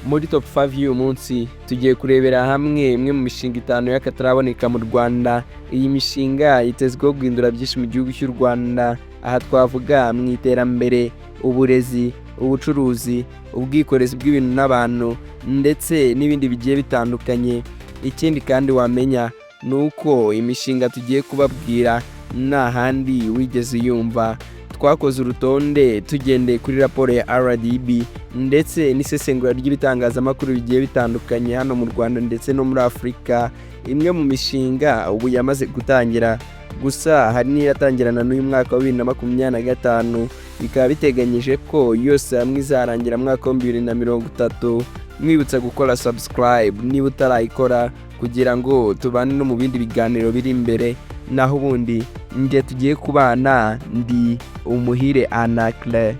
Muri top 5 y'uyu munsi tugiye kurebera hamwe imwe mu mishinga itanu y'akataraboneka mu Rwanda. Iyi mishinga yitezweho guhindura byinshi mu gihugu cy'u Rwanda. Aha twavuga mu iterambere, uburezi, ubucuruzi, ubwikorezi bw'ibintu n'abantu ndetse n'ibindi bigiye bitandukanye. Ikindi kandi wamenya ni uko imishinga tugiye kubabwira nta handi wigeze uyumva. Twakoze urutonde tugendeye kuri raporo ya RDB ndetse n'isesengura ry'ibitangazamakuru bigiye bitandukanye hano mu Rwanda ndetse no muri Afurika. Imwe mu mishinga ubu yamaze gutangira, gusa hari n'iratangirana n'uyu mwaka wa 2025, bikaba biteganyije ko yose hamwe izarangira mu mwaka wa 2030. Mwibutsa gukora subscribe niba utarayikora kugira ngo tubane no mu bindi biganiro biri imbere. Naho ubundi njye tugiye kubana, ndi Umuhire Anacre.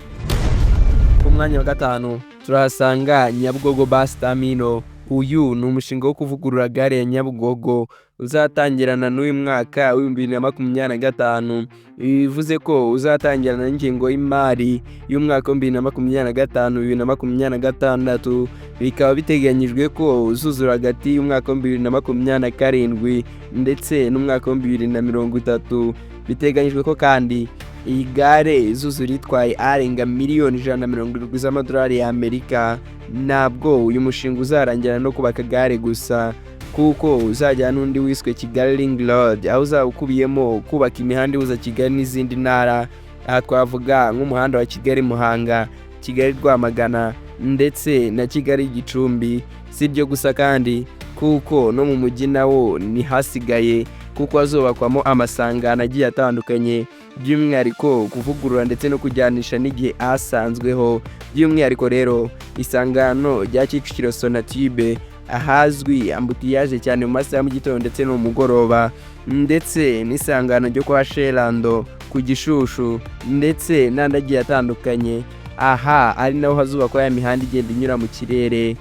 Ku mwanya wa gatanu turahasanga Nyabugogo Bus Terminal. Uyu ni umushinga wo kuvugurura gare ya Nyabugogo uzatangirana n'uyu mwaka wa 2025. Ibi bivuze ko uzatangirana n'ingengo y'imari y'umwaka wa 2025, 2026, bikaba biteganyijwe ko uzuzura hagati y'umwaka wa 2027 ndetse n'umwaka wa 2030. Biteganyijwe ko kandi iyi gare izuzura itwaye arenga miliyoni 170 z'amadolari y'Amerika. Ntabwo uyu mushinga uzarangira no kubaka gare gusa, kuko uzajyana n'undi wiswe Kigali Ring Road, aho uzaba ukubiyemo kubaka imihanda ihuza Kigali n'izindi ntara. Aha twavuga nk'umuhanda wa Kigali Muhanga, Kigali Rwamagana ndetse na Kigali Gicumbi. Si ibyo gusa kandi, kuko no mu mujyi nawo ntihasigaye, kuko hazubakwamo amasangano agiye atandukanye, by'umwihariko kuvugurura ndetse no kujyanisha n'igihe ahasanzweho, by'umwihariko rero isangano rya Kicukiro Sonatube, ahazwi embouteillage cyane mu masaha ya mu gitondo ndetse no mu mugoroba, ndetse n'isangano ryo kwa Sherando ku Gishushu ndetse n'andi agiye atandukanye. Aha ari naho hazubakwa ya mihanda igenda inyura mu kirere.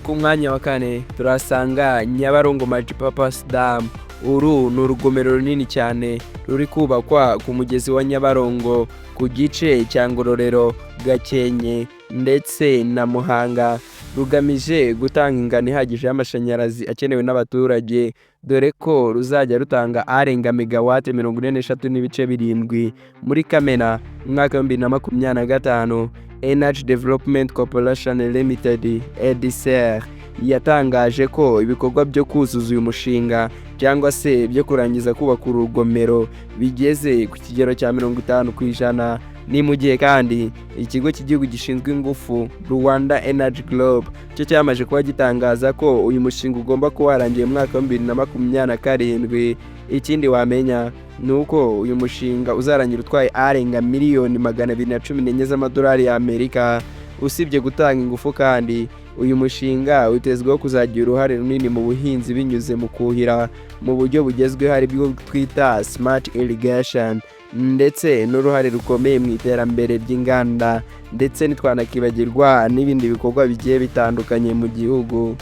Ku mwanya wa kane turasanga Nyabarongo Multipurpose Dam. Uru ni urugomero runini cyane ruri kubakwa ku mugezi wa Nyabarongo ku gice cya Ngororero, Gakenke ndetse na Muhanga. Rugamije gutanga ingano ihagije y'amashanyarazi akenewe n'abaturage, dore ko ruzajya rutanga arenga megawate 43.7. Muri Kamena umwaka wa 2025, Energy Development Corporation Limited, EDCL, yatangaje ko ibikorwa byo kuzuza uyu mushinga cyangwa se byo kurangiza kubaka urugomero bigeze ku kigero cya 50%. Ni mu gihe kandi ikigo cy'igihugu gishinzwe ingufu, Rwanda Energy Group, cyo cyamaze kuba gitangaza ko uyu mushinga ugomba kuba warangiye mu mwaka wa 2027. Ikindi wamenya ni uko uyu mushinga uzarangira utwaye arenga miliyoni 214 z'amadolari y'Amerika. Usibye gutanga ingufu kandi, uyu mushinga witezweho kuzagira uruhare runini mu buhinzi binyuze mu kuhira mu buryo bugezweho, aribwo twita smart irrigation, ndetse n'uruhare rukomeye mu iterambere ry'inganda, ndetse ntitwanakibagirwa n'ibindi bikorwa bigiye bitandukanye mu gihugu.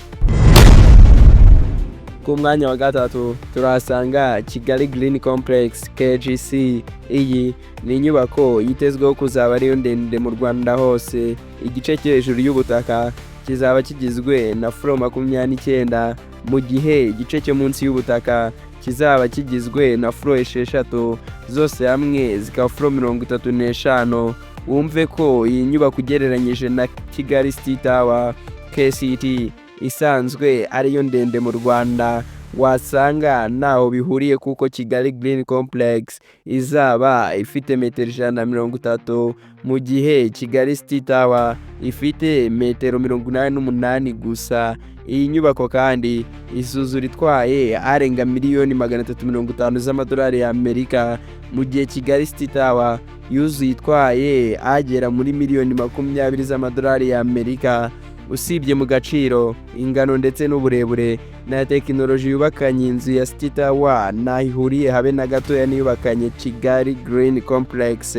Ku mwanya wa gatatu turahasanga Kigali Green Complex, KGC. Iyi ni inyubako yitezweho kuzaba ariyo ndende mu Rwanda hose. Igice cyo hejuru y'ubutaka kizaba kigizwe na floor 29, mu gihe igice cyo munsi y'ubutaka kizaba kigizwe na floor 6, zose hamwe zikaba floor 35. Wumve ko iyi nyubako ugereranyije na Kigali City Tower, KCT, isanzwe ariyo ndende mu Rwanda, wasanga ntaho bihuriye, kuko Kigali Green Complex izaba ifite metero 130, mu gihe Kigali City Tower ifite metero 88 gusa. Iyi nyubako kandi izuzura itwaye arenga miliyoni 350 z'amadolari y'Amerika, mu gihe Kigali City Tower yuzuye itwaye agera muri miliyoni 20 z'amadolari y'Amerika. Usibye mu gaciro, ingano ndetse n'uburebure na tekinoloji yubakanye inzu ya City Tower ntaho ihuriye habe na gatoya n'iyubakanye Kigali Green Complex,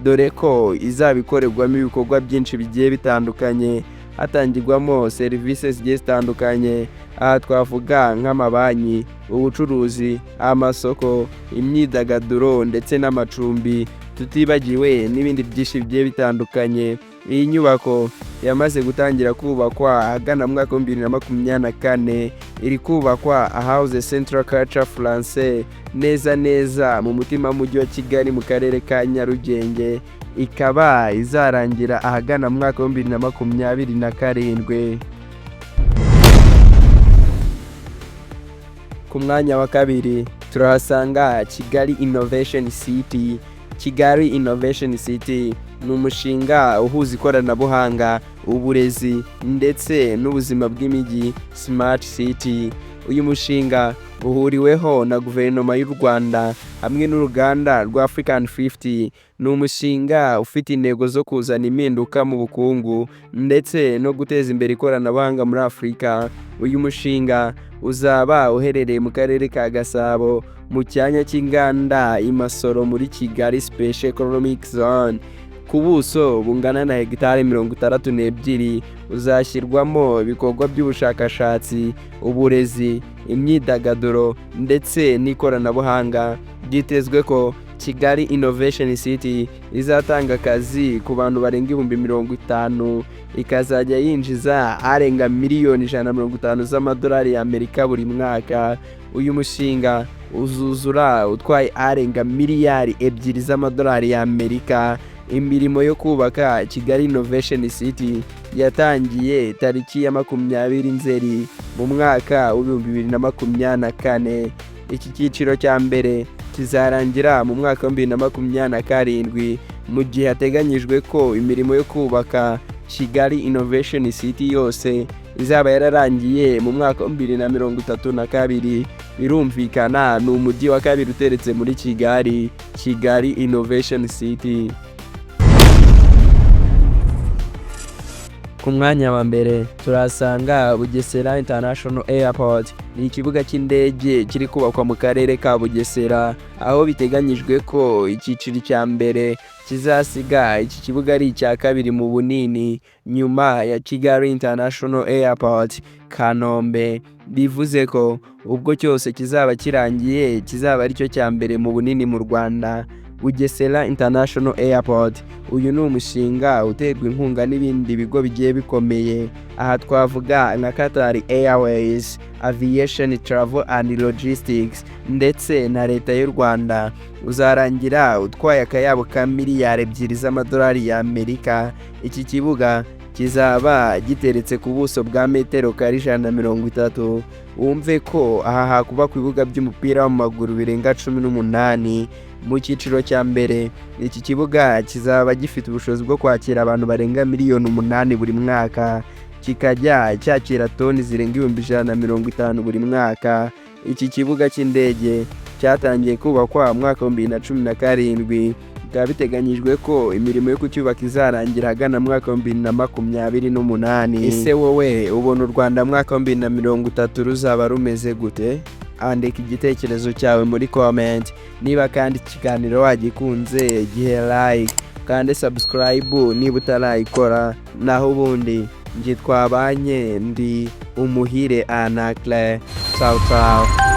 dore ko izaba ikorerwamo ibikorwa byinshi bigiye bitandukanye, hatangirwamo serivisi zigiye zitandukanye. Aha twavuga nk'amabanki, ubucuruzi, amasoko, imyidagaduro ndetse n'amacumbi. Tutibagiwe n'ibindi byinshi bigiye bitandukanye. Iyi nyubako yamaze gutangira kubakwa ahagana mu mwaka wa 2024. Iri kubakwa ahahoze Centre Culturel Français, neza neza mu mutima w'umujyi wa Kigali, mu karere ka Nyarugenge, ikaba izarangira ahagana mu mwaka wa 2027. Ku mwanya wa kabiri turahasanga Kigali Innovation City. Kigali Innovation City ni umushinga uhuza ikoranabuhanga, uburezi ndetse n'ubuzima bw'imijyi, Smart City. Uyu mushinga uhuriweho na Guverinoma y'u Rwanda hamwe n'uruganda rwa African 50. Ni umushinga ufite intego zo kuzana impinduka mu bukungu ndetse no guteza imbere ikoranabuhanga muri Afurika. Uyu mushinga uzaba uherereye mu karere ka Gasabo, mu cyanya cy'inganda i Masoro, muri Kigali Special Economic Zone, ku buso bungana na hegitari 62. Uzashyirwamo ibikorwa by'ubushakashatsi, uburezi, imyidagaduro ndetse n'ikoranabuhanga. Byitezwe ko Kigali Innovation City izatanga akazi ku bantu barenga 50,000, ikazajya yinjiza arenga miliyoni 150 z'amadolari y'Amerika buri mwaka. Uyu mushinga uzuzura utwaye arenga miliyari 2 z'amadolari y'Amerika. Imirimo yo kubaka Kigali Innovation City yatangiye tariki ya 20 Nzeri mu mwaka wa 2024. Iki cyiciro cya mbere kizarangira mu mwaka wa 2027, mu gihe hateganyijwe ko imirimo yo kubaka Kigali Innovation City yose izaba yararangiye mu mwaka wa 2032. Birumvikana ni umujyi wa kabiri uteretse muri Kigali, Kigali Innovation City. Ku mwanya wa mbere turahasanga Bugesera International Airport. Ni ikibuga cy'indege kiri kubakwa mu karere ka Bugesera, aho biteganyijwe ko icyiciro cya mbere kizasiga iki kibuga ari icya kabiri mu bunini nyuma ya Kigali International Airport Kanombe. Bivuze ko ubwo cyose kizaba kirangiye, kizaba aricyo cya mbere mu bunini mu Rwanda. Bugesera International Airport, uyu ni umushinga uterwa inkunga n'ibindi bigo bigiye bikomeye. Aha twavuga nka Qatar Airways Aviation, Travel and Logistics ndetse na Leta y'u Rwanda. Uzarangira utwaye akayabo ka miliyari 2 z'amadolari y'Amerika. Iki kibuga kizaba giteretse ku buso bwa metero kare 130. Wumve ko aha hakubakwa ibibuga by'umupira w'amaguru birenga 18. Mu cyiciro cya mbere, iki kibuga kizaba gifite ubushobozi bwo kwakira abantu barenga miliyoni 8 buri mwaka, kikajya cyakira toni zirenga 150,000 buri mwaka. Iki kibuga cy'indege cyatangiye kubakwa mu mwaka wa 2017. Bikaba biteganyijwe ko imirimo yo kucyubaka izarangira ahagana mu mwaka wa 2028. Ese wowe ubona u Rwanda mu mwaka wa 2030 ruzaba rumeze gute? Andika igitekerezo cyawe muri comment. Niba kandi ikiganiro wagikunze, gihe like kandi subscribe niba utarayikora. Naho ubundi njye twabanye ndi Umuhire Anacre. Ciao ciao.